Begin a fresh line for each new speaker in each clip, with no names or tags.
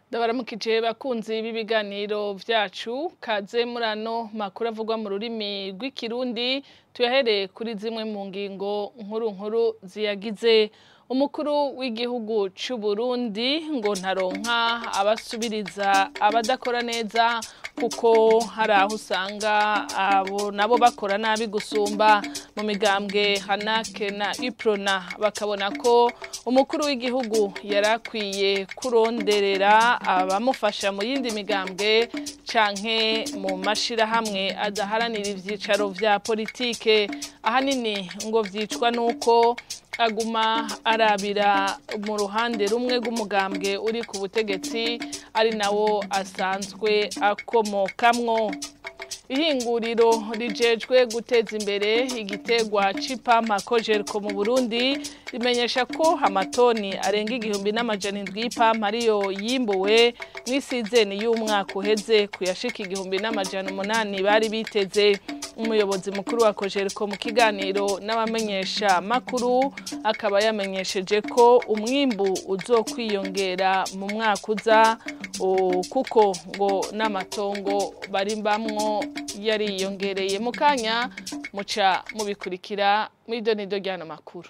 Ndabaramukije bakunzi b'ibiganiro vyacu kaze murano makuru avugwa mu rurimi rw'ikirundi tuyahereye kuri zimwe mu ngingo nkuru nkuru ziyagize. Umukuru w'igihugu c'u Burundi ngo ntaronka abasubiriza abadakora neza kuko hari aho usanga abo nabo bakora nabi gusumba. Mu migambwe Hanake na Iprona bakabona ko umukuru w'igihugu yarakwiye kuronderera abamufasha mu yindi migambwe canke mu mashirahamwe adaharanira ivyicaro vya politike, ahanini ngo vyicwa nuko aguma arabira mu ruhande rumwe rw'umugambwe uri ku butegetsi ari nawo asanzwe akomokamwo. Ihinguriro rijejwe guteza imbere igitegwa c'ipampa Cogerco mu Burundi rimenyesha ko amatoni arenga 1700 y'ipampa ariyo yimbuwe mw'isizeni y'umwaka uheze kuyashika 1800 bari biteze. Umuyobozi mukuru wa Cogerco mu kiganiro n'abamenyesha makuru akaba yamenyesheje ko umwimbu uzokwiyongera mu mwaka uza kuko ngo n'amatongo barimbamwo yariyongereye. Mu kanya muca mubikurikira mw'idonido ry'ano makuru.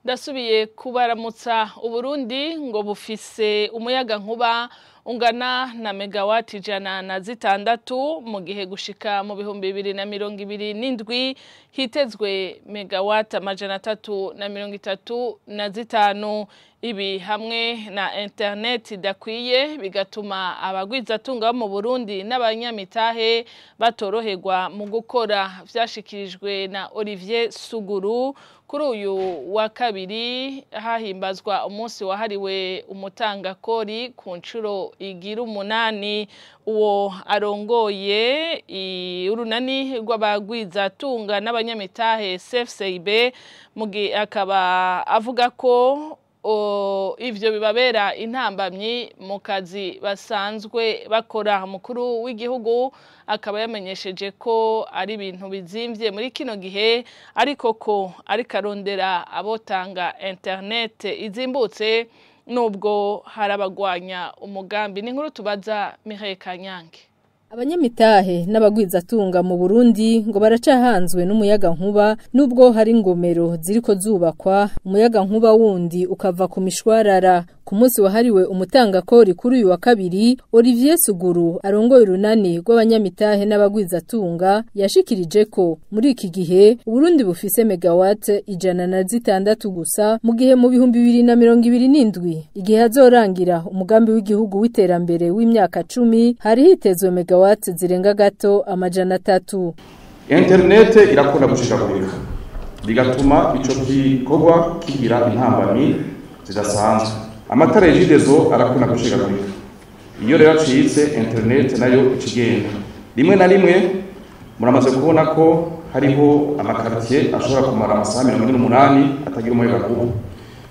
Ndasubiye kubaramutsa. Uburundi ngo bufise umuyaga nkuba ungana na megawati 106 mu gihe gushika mu 2027 hitezwe megawati 335. Ibi hamwe na internet idakwiye bigatuma abagwizatunga mu Burundi n'abanyamitahe batoroherwa mu gukora. Vyashikirijwe na Olivier Suguru kuri uyu wa kabiri hahimbazwa umunsi wahariwe umutangakori ku nshuro igira 8. Uwo arongoye urunani rw'abagwizatunga n'abanyamitahe CFCIB mugi akaba avuga ko ivyo bibabera intambamyi mu kazi basanzwe bakora. Umukuru w'igihugu akaba yamenyesheje ko ari ibintu bizimvye muri kino gihe, ariko ko ariko arondera abotanga internet izimbutse nubwo harabagwanya umugambi. Ni nkuru tubaza Mireille Kanyange.
Abanyamitahe n'abagwizatunga mu Burundi ngo baracahanzwe n'umuyaga nkuba nubwo hari ingomero ziriko zubakwa, umuyaga nkuba wundi ukava ku mishwarara. Ku munsi wahariwe umutangakori kuri uyu wa kabiri, Olivier Suguru arongoye urunani rw'abanyamitahe n'abagwizatunga yashikirije ko muri iki gihe Uburundi bufise megawatt 106 gusa, mu gihe mu 2027 igihe hazorangira umugambi w'igihugu w'iterambere w'imyaka 10 hari hitezwe megawatt zirenga gato 300.
Internet irakunda gushikagurika bigatuma ico gikorwa kigira intambamyi zidasanzwe. Amatara y'Regideso arakunda gushikagurika, iyo rero acitse internet nayo ikigenda. Rimwe na rimwe muramaze kubona ko hariho amakartier ashobora kumara amasaha 48 atagira umuyaga nkuba,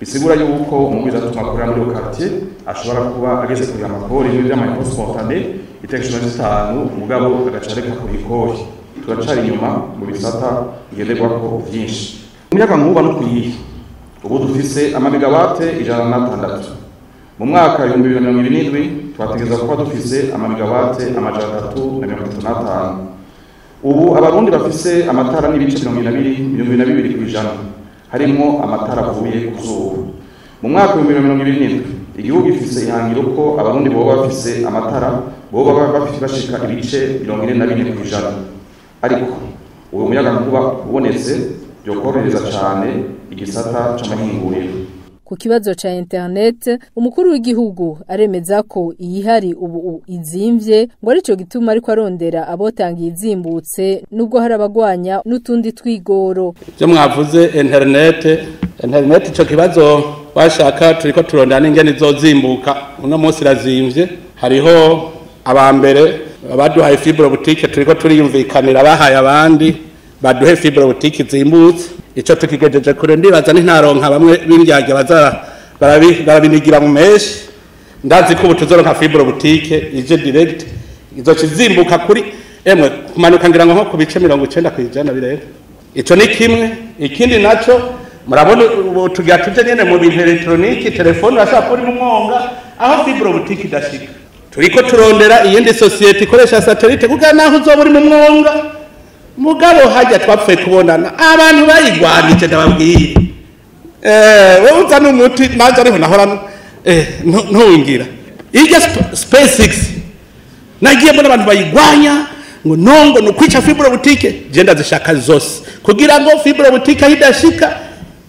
bisigura yuko umugwizatunga akorera muri iyo quartier ashobora kuba ageze kuri amakori n'ivy'ama spontané itariki 15 mugabo agaca areka kubikori. Turacari inyuma mu bisata ngenderwako vyinshi. Umuyaga nkuba no kuyihe ubu dufise amamegawate 106. Mu mwaka 2027 twategeza kuba dufise amamegawate 335. Ubu abarundi bafise amatara n'ibice 22 kw'ijana, harimwo amatara avuye ku zuba. Mu mwaka 2027 igihugu gifise ihangiro ko abarundi boba bafise amatara boba bafise bashika ibice 44 kw'ijana, ariko uwo muyaga nkuba ubonetse byokorohereza cane igisata c'amahinguriro.
Ku kibazo ca internet, umukuru w'igihugu aremeza ko iyihari ubu izimvye, ngo arico gituma ariko arondera abotanga izimbutse nubwo hari abagwanya n'utundi twigoro.
Ivyo mwavuze internet ico kibazo washaka turiko turondera n'ingene izozimbuka. Uno munsi irazimvye, hariho abambere abaduhaye fibre boutique turiko turiyumvikanira bahaye abandi baduhe fibre boutique zimbutse. Ico tukigejeje kure ndibaza n'intaronka bamwe b'indyarya bazara barabinigira mu meshi. Ndazi ko ubu tuzoronka fibre boutique ije direct Izoca izimbuka kuri emwe kumanuka ngira ngo nko ku bice 90% birenga. Ico ni kimwe. Ikindi naco murabona ubu tugira tuje nyene mu bintu electronique, telefone urashobora kuba uri mu mwonga aho fibre optique idashika. Turiko turondera iyindi societe ikoresha satellite kugira naho uzoba uri mu mwonga. Mugabo hajya twapfuye kubonana abantu bayigwanije ndababwiye. Wewe uzana umuti naje ariho nahora ntungira. Irya SpaceX nagiye mbona abantu bayigwanya ngo nongo no kwica fibre optique, je ndazishaka zose kugira ngo fibre optique ahidashika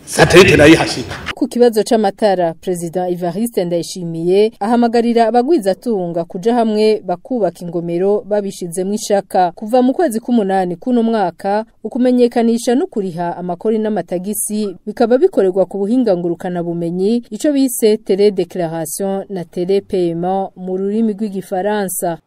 satellite nayo ihashika.
Ku kibazo c'amatara, President Evariste Ndayishimiye ahamagarira abagwizatunga kuja hamwe bakubaka ingomero babishizemwo ishaka. Kuva mu kwezi k'umunani kuno mwaka, ukumenyekanisha no kuriha amakori n'amatagisi bikaba bikorerwa ku buhinga ngurukana bumenyi, ico bise télédéclaration na télépaiement mu rurimi rw'igifaransa.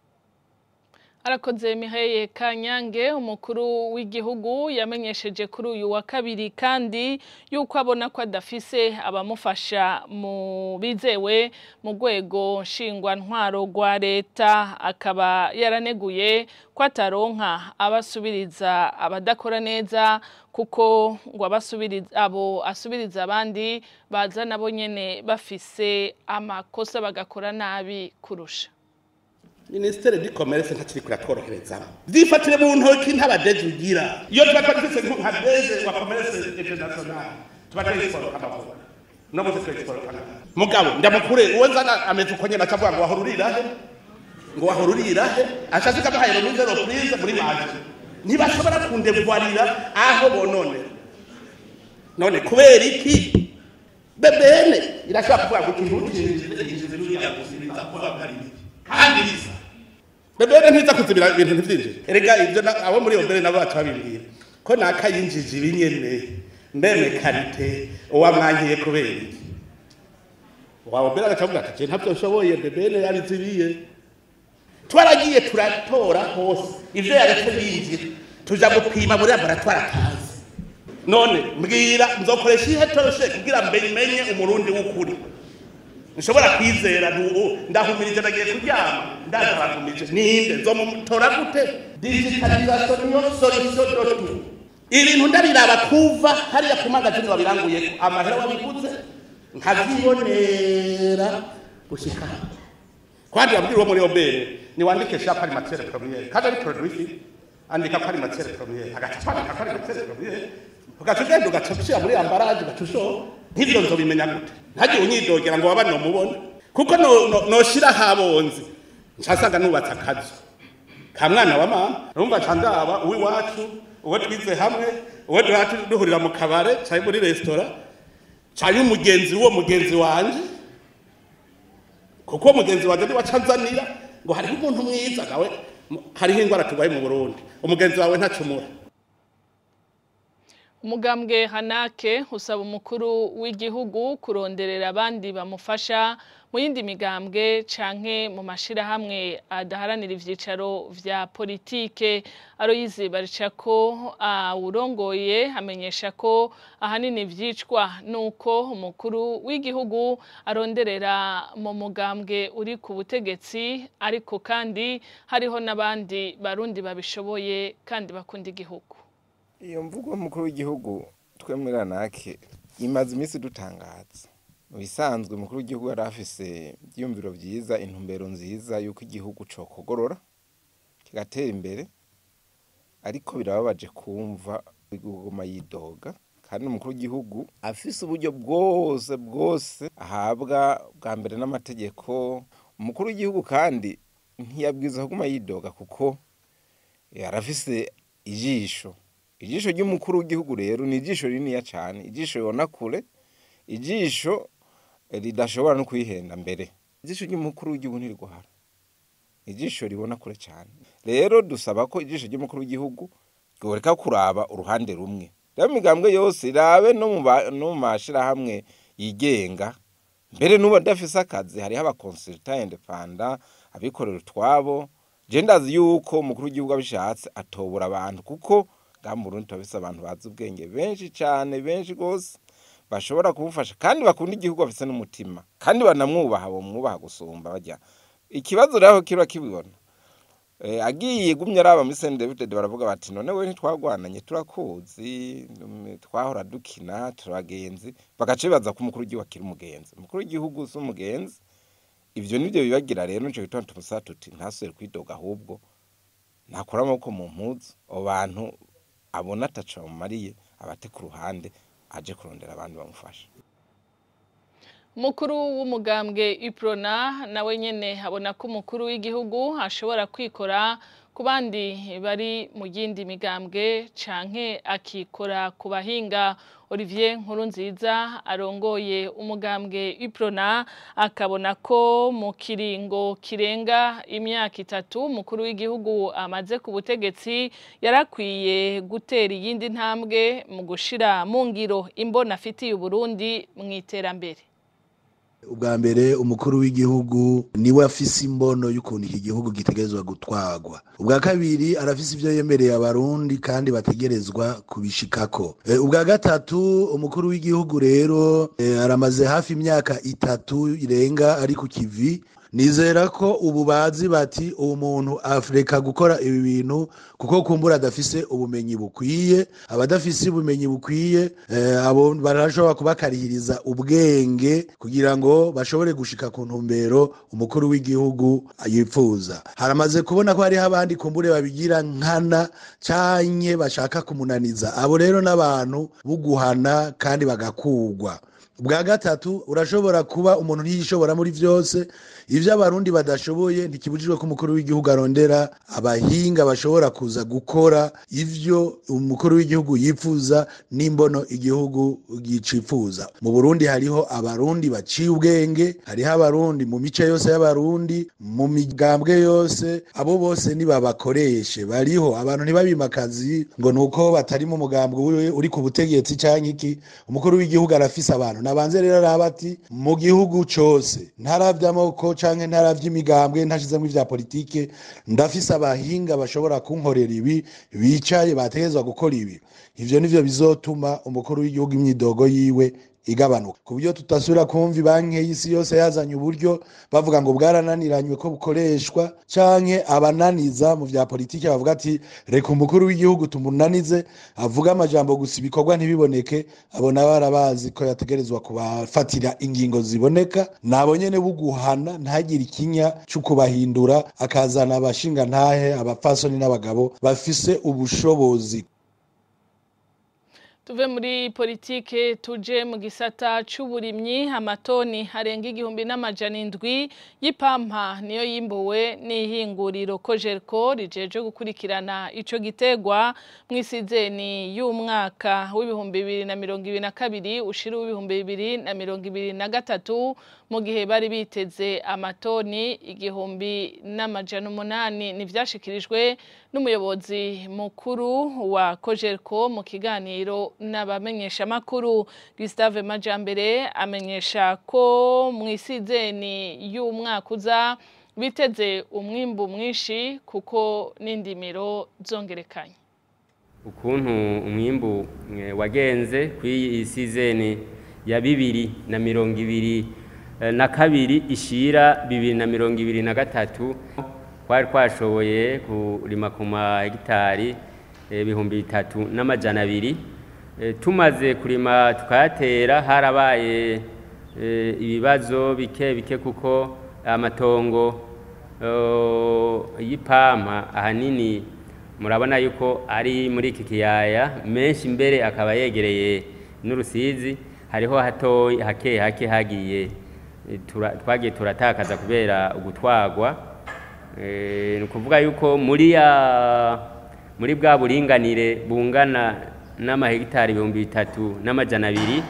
Arakoze Miheye Kanyange. Umukuru w'igihugu yamenyesheje kuri uyu wa kabiri kandi yuko abona ko adafise abamufasha mu bizewe mu rwego nshingwantwaro rwa leta, akaba yaraneguye ko ataronka abasubiriza abadakora neza, kuko ngo abasubiriza abo asubiriza abandi baza nabo nyene bafise amakosa bagakora nabi kurusha.
Ministère du commerce ntakiri kuratworohereza, vyifatire mu ntoki ntabadeje ugira. Iyo tuba dufise nka DG wa commerce international tuba twexport amavuta, no muze twexport. Mugabo ndamukure uwo nzana ameze uko nyene acavuga ngo wahora urira he, ngo wahora urira he, ashashika amuhaye remise reprise muri maji. Ntibashobora kundevwarira aho bononera. None kubera iki BBN irashobora kuvuga ngo ikintu kinjije n'uriya gusubiza kuvuga ko ari biki kandi bisa? BBN ntiza kuzibira ibintu ntivyinjire. Erega ivyo abo muri iyo mbere nabo baca babimbwira ko nakayinjije ibinyene mbeme karite uwamwankiye kubera iki. Wawe mbere agaca avuga ati je ntavyo nshoboye, BBN yarizibiye. Twaragiye turatora hose ivyo yaretse binjira, tuja gupima muri laboratoire atazi. None mbwira nzokoresha ihe toroshe kugira mbenye umurundi w'ukuri nshobora kwizera? Ntubu ndahumirije, ndagiye kuryama ndazabakumije, ninde nzomutora gute? Digitalisation niyo solution de tout. Ibintu ndabiraba kuva hariya ku magazine wabiranguye, amahera wabiguze nkavyibonera gushika kwandi. Wabwira uwo muri OBR ni wandike sha ko ari matière première kandi ari produit, andika ko ari matière première, agaca kwandika ko ari matière première, ugaca ugenda ugaca ushira muri emballage ugaca ushora. Nk'ivyo nzobimenya gute? Ntagiye unyidogera ngo waba nomubona kuko no noshira habonzi ncasanga nubatse akazu ka mwana wa mama. Urumva nca ndaba uw'iwacu, uwo twize hamwe, uwo duhora duhurira mu kabare canke muri restaurant canke umugenzi w'uwo mugenzi wanje, kuko uwo mugenzi wanje niwe aca anzanira ngo hariho umuntu mwiza nawe. Hariho ingwara turwaye mu Burundi, umugenzi wawe ntacumura.
Umugambwe Hanake usaba umukuru w'igihugu kuronderera abandi bamufasha mu yindi migambwe canke mu mashirahamwe adaharanira ivyicaro vya politike. Aloyizi Baricako awurongoye amenyesha ko ahanini vyicwa nuko umukuru w'igihugu aronderera mu mugambwe uri ku butegetsi, ariko kandi hariho n'abandi barundi babishoboye kandi bakunda igihugu.
Iyo mvugo y'umukuru w'igihugu twemera nake imaze iminsi dutangaza. Mu bisanzwe umukuru w'igihugu yari afise ivyiyumviro vyiza, intumbero nziza yuko igihugu cokogorora kigatera imbere, ariko birababaje kumva kuguma yidoga kandi umukuru w'igihugu afise uburyo bwose bwose ahabwa bwa mbere n'amategeko. Umukuru w'igihugu kandi ntiyabwirizwa kuguma yidoga kuko yarafise ijisho. Ijisho ry'umukuru w'igihugu rero ni ijisho rininiya cane, ijisho ribona kure, ijisho ridashobora no kwihenda mbere. Ijisho ry'umukuru w'igihugu ntirigwara, ijisho ribona kure cane. Rero dusaba ko ijisho ry'umukuru w'igihugu ryoreka kuraba uruhande rumwe, rero imigambwe yose irabe no mu mashirahamwe yigenga. Mbere n'ubu adafise akazi, hariho aba consultant indépendant, abikorera utwabo. Je ndazi yuko umukuru w'igihugu abishatse atobura abantu, kuko ngaha mu Burundi turafise abantu bazi ubwenge benshi cane, benshi gose bashobora kumufasha kandi bakunda igihugu, bafise n'umutima kandi banamwubaha, bomwubaha gusumba barya. Ikibazo rero kiba kibibona Agiye gumye araba muri CNDD-FDD baravuga bati none we ntitwagwananye turakuzi, twahora dukina turabagenzi, bagaca bibaza ko umukuru w'igihugu akiri umugenzi. Umukuru w'igihugu si umugenzi. Ivyo nivyo bibagira rero, nico gituma tumusaba tuti ntasubire kwidoga, ahubwo nakura amaboko mu mpuzu, abo bantu abona ataco bamumariye abate ku ruhande, aje kurondera abandi bamufasha.
Mukuru w'umugambwe Uprona nawe nyene abona ko umukuru w'igihugu ashobora kwikora ku bandi bari mu yindi migambwe canke akikora ku bahinga. Olivier Nkurunziza arongoye umugambwe Uprona akabona ko mu kiringo kirenga imyaka 3 umukuru w'igihugu amaze ku butegetsi yarakwiye gutera iyindi ntambwe mu gushira mu ngiro imbona afitiye Uburundi mu iterambere.
Ubwa mbere, umukuru w'igihugu niwe afise imbono y'ukuntu iki gihugu gitegerezwa gutwarwa. Ubwa kabiri, arafise ivyo yemereye abarundi kandi bategerezwa kubishikako. Ubwa gatatu, umukuru w'igihugu rero aramaze hafi imyaka 3 irenga ari ku kivi. Nizera ko ubu bazi bati uwo muntu Afrika gukora ibi bintu kuko kumbura adafise ubumenyi bukwiye. Abadafise ubumenyi bukwiye abo barashobora kubakarihiriza ubwenge kugira ngo bashobore gushika ku ntumbero umukuru w'igihugu yipfuza. Haramaze kubona ko hariho abandi kumbure babigira nkana canke bashaka kumunaniza. Abo rero n'abantu buguhana kandi bagakugwa. Ubwa gatatu, urashobora kuba umuntu ntiyishobora muri vyose. Ivyo abarundi badashoboye ntikibujijwe ko umukuru w'igihugu arondera abahinga bashobora kuza gukora ivyo umukuru w'igihugu yifuza n'imbono igihugu gicifuza. Mu Burundi hariho abarundi baciye ubwenge, hariho abarundi mu mice yose y'abarundi, mu migambwe yose, abo bose nibabakoreshe. Bariho abantu ntibabimakazi ngo nuko batari mu mugambwe uri ku butegetsi canke iki. Umukuru w'igihugu arafise abantu. Nabanze rero araba ati mu gihugu cose ntaravye amoko canke ntaravye imigambwe, ntashizemwo ivya politike, ndafise abahinga bashobora kunkorera ibi, bicaye bategerezwa gukora ibi. Ivyo nivyo bizotuma umukuru w'igihugu imyidogo yiwe igabanuka, ku buryo tutasubira kumva banki y'isi yose yazanye uburyo bavuga ngo bwarananiranywe ko bukoreshwa, canke abananiza mu vya politike bavuga ati reka umukuru w'igihugu tumunanize avuga amajambo gusa ibikorwa ntibiboneke. Abo nabo barabazi ko yategerezwa kubafatira ingingo ziboneka, nabo nyene buguhana ntagire ikinya co kubahindura, akazana abashinga ntahe, abapfasoni n'abagabo bafise ubushobozi.
Tuve muri politike tuje mu gisata c'uburimyi. Amatoni arenga 1700 y'ipampa niyo yimbuwe n'ihinguriro Cogerco rijeje gukurikirana ico gitegwa mw'isizeni y'umwaka w'2022 ushira w'2023, mu gihe bari biteze amatoni 1800. Nivyashikirijwe n'umuyobozi mukuru wa Cogerco mu kiganiro n'abamenyesha makuru. Gustave Majambere amenyesha ko mw'isizeni y'umwaka uza biteze umwimbu mwinshi kuko n'indimiro zongerekanye.
Ukuntu umwimbu wagenze kuri isizeni ya 2022 ishira 2023, kwari twashoboye kurima ku mahegitari 3200. Tumaze kurima tukayatera, harabaye ibibazo bike bike kuko amatongo y'ipampa ahanini murabona yuko ari muri iki kiyaya, menshi mbere akaba yegereye n'Urusizi. Hariho hatoyi hake hake hagiye twagiye turatakaza kubera ugutwagwa. Ni ukuvuga yuko muri bwa buringanire bungana n'amahegitari 3200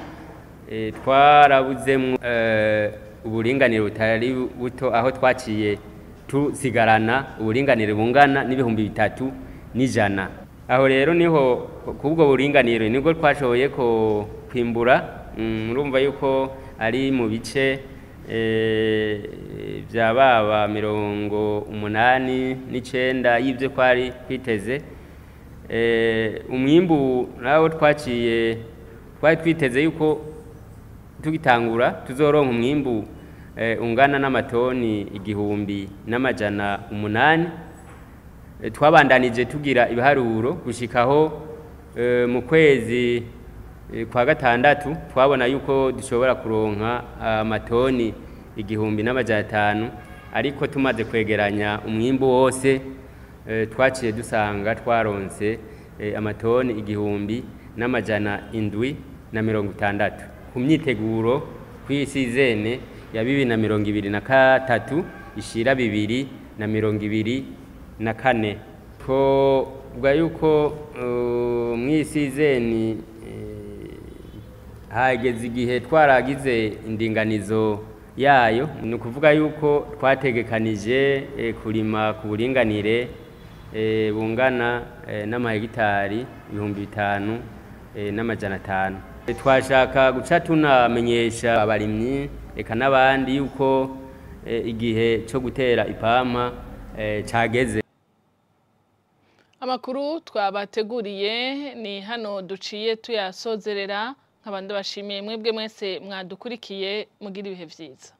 twarabuzemwo uburinganire butari buto, aho twaciye tusigarana uburinganire bungana n'3100. Aho rero niho kubwo buringanire nibwo twashoboye ko kwimbura. Murumva yuko ari mu bice vya baba 89 y'ivyo kwari kwiteze. Umwimbu nawo twaciye twari twiteze yuko tugitangura tuzoronka umwimbu ungana n'amatoni 1800. Twabandanije tugira ibiharuro gushikaho mu kwezi kwa gatandatu twabona yuko dushobora kuronka amatoni 1500, ariko tumaze kwegeranya umwimbu wose twaciye dusanga twaronse amatoni 1760 ku myiteguro kw'isizene ya 2023 ishira 2024. Twovuga yuko mw'isizeni hageze igihe twaragize indinganizo yayo, ni ukuvuga yuko twategekanije kurima ku buringanire bungana n'amahegitari 5500. Twashaka guca tunamenyesha abarimyi eka n'abandi yuko igihe cyo gutera ipampa cageze.
Amakuru twabateguriye ni hano duciye tuyasozerera, nkabandi bashimiye mwebwe mwese mwadukurikiye, mugira ibihe vyiza.